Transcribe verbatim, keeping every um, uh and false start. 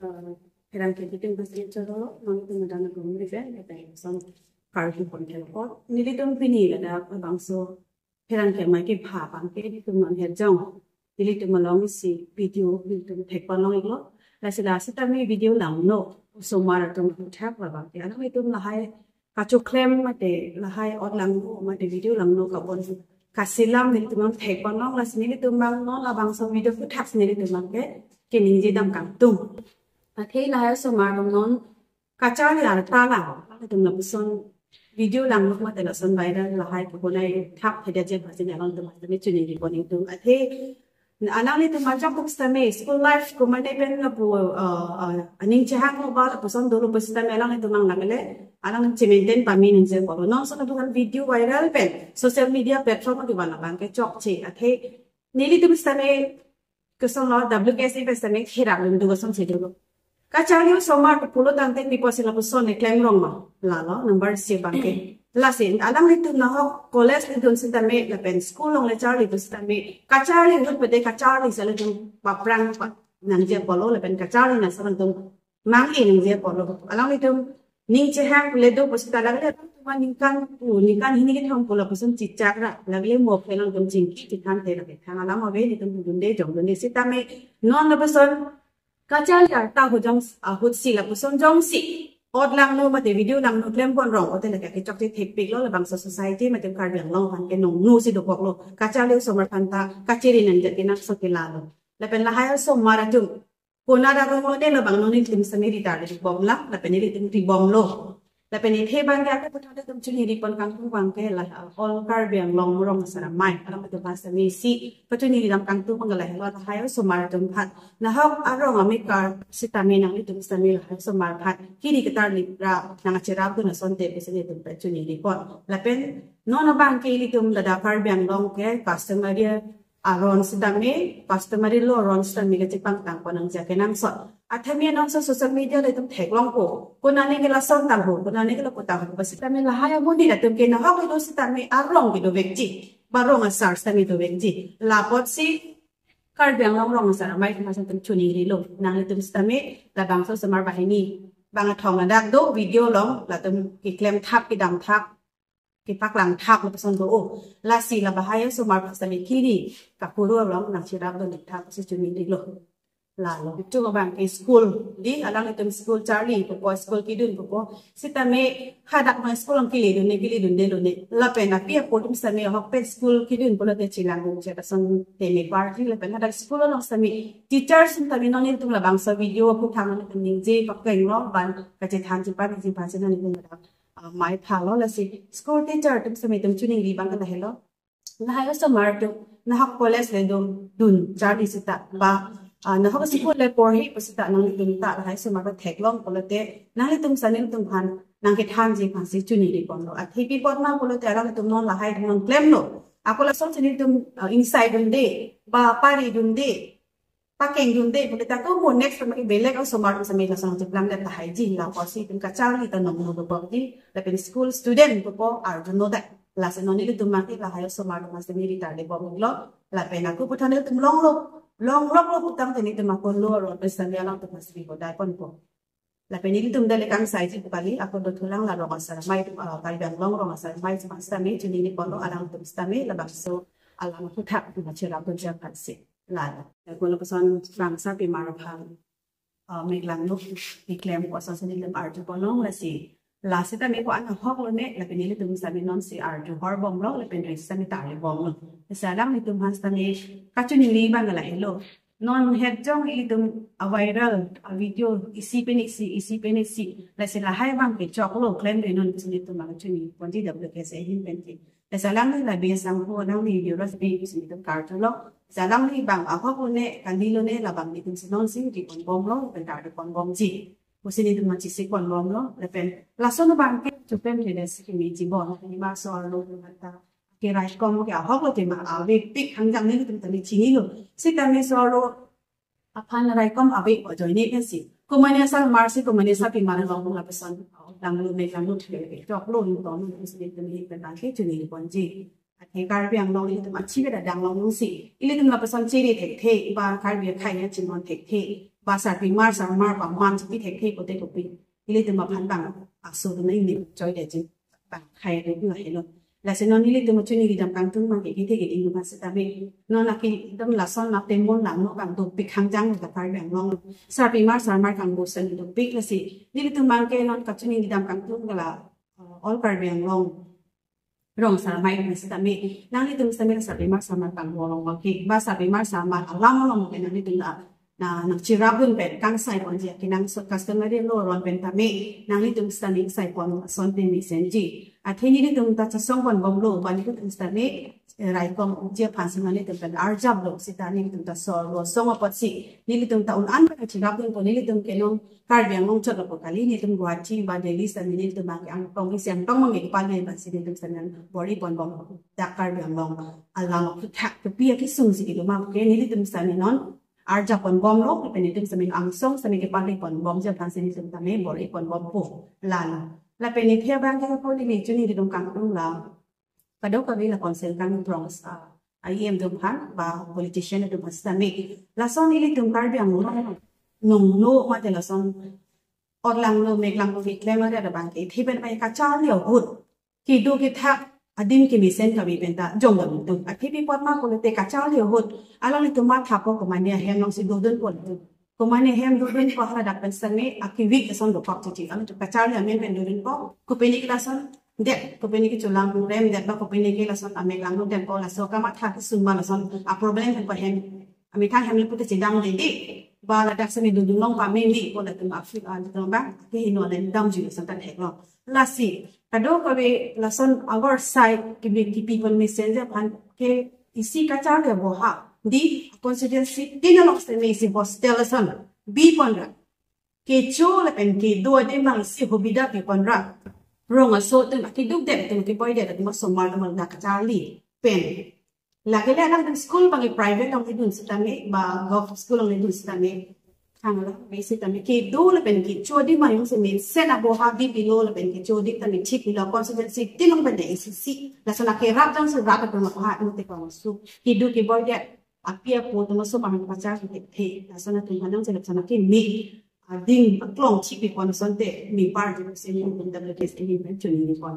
uh, pherangke kiting pasi choro, nangtum adan agum ribe, kata yang son karju pon ke lo. Nelitum pini ladak labangso pherangke mai kepha abangke nelitum non herjong. Nelitum along isi video nelitum thek pon long iklo. Lasi la sitame video langno, osomar atum aphuthak labangke. Alanglitum lahai kachoklem mate lahai ot langno mate video langno kabon kaselam nelitum non thek pon long, lasi nelitum abang non labangso video aphuthak si nelitum abangke keningje dam kangtung. Athe lahai osomar atum non kacharli arta lang, nelitum lapuson video langno mate lason viral lahai keponai thak thedia jen pasi alanglitum pasi chuningri pon iktung. Athe alanglitum ajok kum sitame school life komatne pen lapu, uh, uh, aning chehang mo ba lapuson dolo pu sitame alanglitum nang lagile, alang chementen pami ningje polo. Nonso lapuson video viral pen social media platform di bana abangke chokche. Athe nelitum sitame kosonlo, W K S A pen sitame therak dun do kosonsi dolo. Kacharli osomar pulo tangte pi pusi lapuson le klem rong ma. Lalo number si abangke. Lasi alanglitum nahok college le dun sitame lapen school along le charli dun sitame, kacharli ahut pede kacharli si alanglitum paprang pa nangje polo lapen kacharli na si alanglitum mang-e nangje polo. Alanglitum ning chehang le do pu sita lagile alanglitum ningkan pu, ningkan hini kethom pu lapuson chichak ra, lagile mo phe alanglitum chingki chithang te lake thang alam ave, nelitum dunde jong dunde sitame non lapuson kacharli arta ahut jong, ahut si lapuson jongsi ot langno mate video langno klem pon rong, ote lake kechokche thekpik lo, labangso society mate Karbi Anglong aphan ke nongno si dokok lo. Kacharli osomar aphan ta kachiri nangji kenangsot ke lalo. Lapen lahai osomar atum konat arong lo ne labang non nelitum sitame ri tardebom lang, lapen nelitum ribom lo. Lapen athe abangke ako puthot atum chuningri pon kangtung abangke la, uh, all Karbi Anglong rong asar amei alanglitum aphan sitame isi pachuningri dam kangtung abang lahelo, lahai osomar atum aphan. Nahok arong amekar sitame nanglitum sitame lahai osomar aphan kiri ketarli ra nangcherap dun asonte pusi nelitum pachuningri pon. Lapen non abangke ilitum ladak Karbi Anglong ke customary aron sitame, customary law aron sitame kachepangtang pon nangji kenangsot. Athami anongso social media le itum theklongpo. Konane ke lason tangho, konane ke lapu tangho. Basi sitame lahai amonit atum ke nahok kedo sitame arong kedovekji, ba rong asar sitame dovekji. Lapotsi Karbi Anglong rong asar amei atum aphan sitame chuningrilo. Nanglitum sitame labangso osomar banghini bang athong ladak do video along latum keklem thap kedam thap kepaklang thap lapuson do-o. Lasi la bahai osomar aphan sitame kiri kapuru along nangcherap dun thap si chuningrilo. Lalo itum abangke school di, alanglitum school charli pupo, school kedun pupo. Sitame hadak ma school along kele dunde, kele dunde lone. Lapen api apo atum sitame ahok pen school kedun pulote chelang gung che asonte me party, lapen hadak school along sitame teacher sitame non nelitum labangso video aphuthak nelitum ningje pakeng lo, ban kachethan chepa ningje pasi nelitum ladak, ah, mai phalo. Lasi school teacher atum sitame itum chuningri abangke lahelo. Lahai osomar atum nahok college le dun, dun charli sita ba, ah, nahok school le porhi pu sita nanglitum ta lahai osomar ta theklong pulote nanglitum sitame nelitum aphan nangkethanji aphansi chuningri ponlo. Athe pi apot ma pulote alanglitum non lahai non klemlo. Ako lason si nelitum, ah, ingsai dunde ba pari dunde, pakeng dunde pulote ako mo next time ke belek osomar atum sitame lason cheplang det tahai ji, lapusi itum kacharli ta nongno dobokji. Lapen school student pupo arjuno det. Lasi non nelitum mati lahai osomar atum sitame ri tardebomlo. Lapen ako puthot nelitum longlok, longlok lo putangte nelitum ako lo ro pe sitame alangtum sitame hodai ponpo. Lapen nelitum dale kangsaiji pu kali, ako dothulang la rong asar amei atum, ah, Karbi Anglong rong asar amei atum sitame chuningri ponlo, alangtum sitame labangso alam aphuthak nangcherap dunji aphansi. Lalo. Ako lapuson rangsa pimar aphan, ah, meklangno keklem ko asonsi nelitum arju pon long. Lasi la sitame ko-an ahok lone, lapen nelitum sitame nonsi arju horbomlo, lapen ri sitame tardebomlo. Lasi alanglitum aphan sitame kachiningri abang lahelo. Non het jong ilitum a-viral a-video isi pen isi, isi pen isi. Lasi lahai abangke choklo, klemri non pusi nelitum abang chuningri ponji W K S A ahin penke. Lasi alangli la bia sangho alangli video lo sitame pusi nelitum karjulo. Lasi alangli abang ahok lone, kali lone, labang nelitum si nonsi ri ponbomlo, pen tardi ponbomji pusi nelitum ma chesik ponbomlo. Lapen lason abangke chupen le si kimi jibon, lima so arlo mata ke raikom ke ahok lo tema avepik hangjang nelitum tame chinilo. Sitame so arlo aphan raikom ave ajoine pensi, komane asar marsi, komane asar pimar long lapuson langlo, meklanglo, thek choklo nelitum pusi nelitum ahin pen abangke chuningri ponji. Athe Karbi Anglong ilitum achive dadang longlongsi ilitum lapuson chiri thekthe ba Karbi akhai ya chimon thekthe. ba sarpimar sarmar ba man chipi thekthe kote kopi, ilitum aphan bang aso dun ingni choi de ji bang khai de dun lahelo. Lasi non ilitum chini kedam kangtung bang ke kethe ke ingni bang setame non lake dam lason la temon lang no bang dopik hangjang ta Karbi Anglong sarpimar sarmar kangbosen dopik. Lasi nelitum bang ke non kachini kedam kangtung ke la, uh, all Karbi Anglong rong sarmai setame nanglitum setame sarpimar sarmar kangbo along ke ba sarpimar sarmar alam along ke nanglitum la na nangchirap dun pen kangsai ponji, akenangsot customary law aron pen tame nanglitum setame sai pon asonte mesenji. Athe nelitum ta chesong ponbomlo, ba nelitum setame, eh, raikom ji aphan si nanglitum pen arjaplo seta nelitum ta sor lo song apotsi nelitum ta un-an pen chirap dunpo. Nelitum ke non Karbi Anglong chot lo kali, nelitum Guwahati ba Delhi setame nelitum bang ke angtong isi angtong bang ke kepale bang si nelitum setame bor-i ponbom dak Karbi Anglong alam thak kepi akesung si kedo ma ke nelitum setame non arjap ponbomlo, lapen nelitum setame angsong setame kepale ponbomji aphan si nelitum tame bor-i ponbompo. Lalo lapen nithia bang ke ko neli chini kedam kangtung la kadokave la council kangthrong, ah, I M atum aphan ba politician atum aphan setame lason ilitum Karbi Anglong nonglo mate lason orlanglo meklanglo meklem ada bang ke thiben bai kacharli ahut kedo kethak adim kemesen kave pen ta jong dam tum. Athe pi apot ma pulote kacharli ahut alanglitum mathapo komane ahem along si dodunpo tum. Komane ahem dodunpo, hala dak pen setame akivik ason dopak chichi. Alanglitum kacharli amen pen dodunpo. Kopine ke lason det, kopine ke cholang rem det ba kopine ke lason amek lang dem ko laso kamatha kesung ma lason a problem pen pa hem amethang hem le pute chedam de di. Ba ladak setame dodun long pameme ko latum afi, ah, latum bang ke hino le damji lason ta theklong. Lasi kadokave lason our side kebi kepi pon mesenji aphan ke isi kacharli aboha di constituency tin along setame isi hostel lason bi ponra, kecho lapen kedo adim bang isi hobida pi ponra, rong aso atum akeduk det atum keboi det atum asomar atum ta kacharli pen lake le anak school bang private along idun setame ba govt school along idun setame thanglo besi tame kedo lapen kecho adim ayong se mesen aboha bi pilo lapen kecho adim tame thik pilo constituency tin along pen de isi si lason akerap jongsi rap atum aboha anu te kongsu kedo keboi det api apo atum asomar pachar thekthe lason atum hanang se lason akeme adim aklong thik pi pon asonte me party se me atum W K S ini pen chunipon.